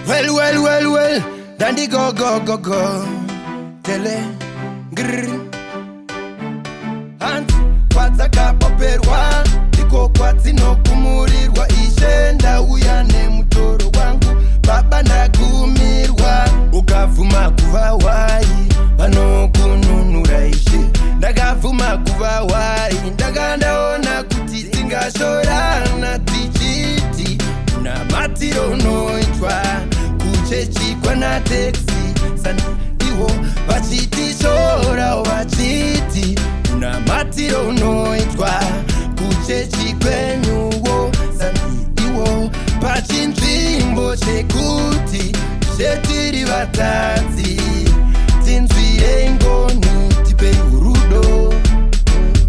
Well, well, well, well, dandy go, go, go, go. Tele, grr. Hanzi kwadzakapoperwa ndiko kwadzinokumurwa. Ishe, ndauya nemutoro wangu, Baba, ndagumirwa. Ukabvuma kuva wai, vanokununura. Ishe, ndakabvuma kuva wai, ndanga ndaona kuti tingashorana tichiti namatiro unoitwa kuchechi kwanateksi iwo vachitishora, vachiti namatiro unoitwa kuchechi kwenyuwo iwo, pachinzvimbo chekuti shetiri vatadzi, tinzwire ngoni, tipei rudo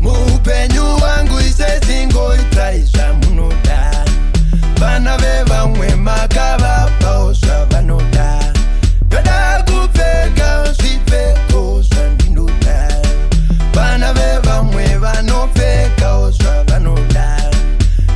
muupenyu wangu. Ishe, chingoitai zvamunoda. Vana vevamwe makavapawo zvavanoda, ndoda kupfeka zvipfeko zvandinoda. Vana vevamwe vanopfekawo zvavanoda,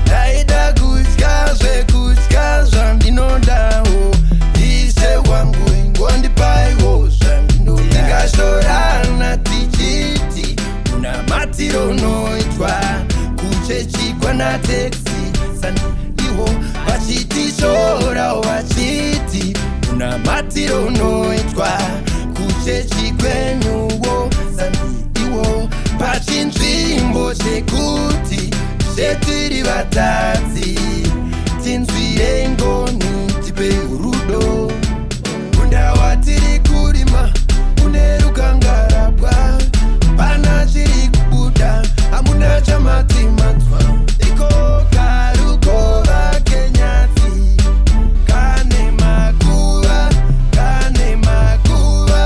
ndaida kudya zvekudya zvandinodawo. Ishe wangu, ingondipaiwo zvandinoda. Tingashorana tichiti unamatiro unoitwa kuchechi kwanateksi iwo vachitishora, vachiti unamatiro unoitwa kuchechi kwenyuwo iwo, pachinzvimbo chekuti shetiri vatadzi, tinzwire ngoni, tipe rudo. Munda watiri kurima une rukangarabwa, pana chiri kubuda, hamuna chamatimanzwa. Iko karukova kenyatsi kane makuva, kane makuva.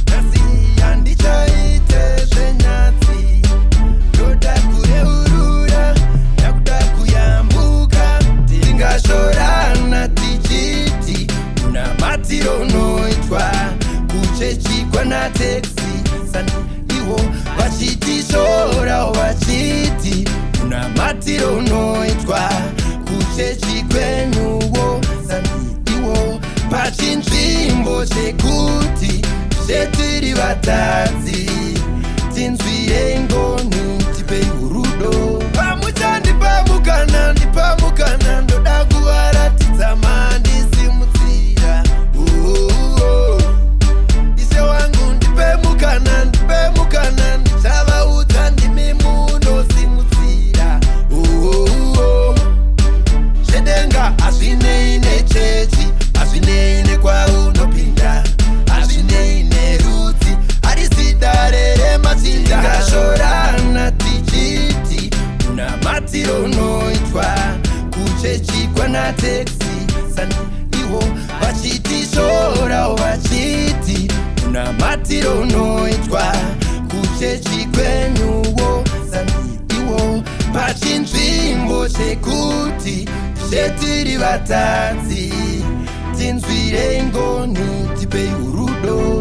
Nhasi handichaite zvenyatsi, ndoda kureurura, ndakuda kuyambuka. Tingashorana tichiti unamatiro unoitwa kuchechi kwanateksi iwo vachitishora, vachiti unamatiro unoitwa kuchechi kwenyuwo iwo, pachinzvimbo chekuti shetiri vatadzi, tinzwire ngoni, tipei rudo. Pamuchandipa mukana, ndipa mukana, ndoda kuvaratidza mandisimudzira. Oh, Ishe wangu, ndipe mukana, ndipe mukana, ndichavaudza ndimi munosimudzira. Oh, zvedenga hazvinei nechechi, hazvinei nekwaunopinda, hazvinei nerudzi, harisi dare remachinda. Tingashorana tichiti unamatiro unoitwa kuchechi kwanateksi iwo vachitishora, vachiti unamatiro unoitwa kuchechi kwenyuwo iwo, pachinzvimbo chekuti shetiri vatadzi, tinzwire ngoni, tipei rudo.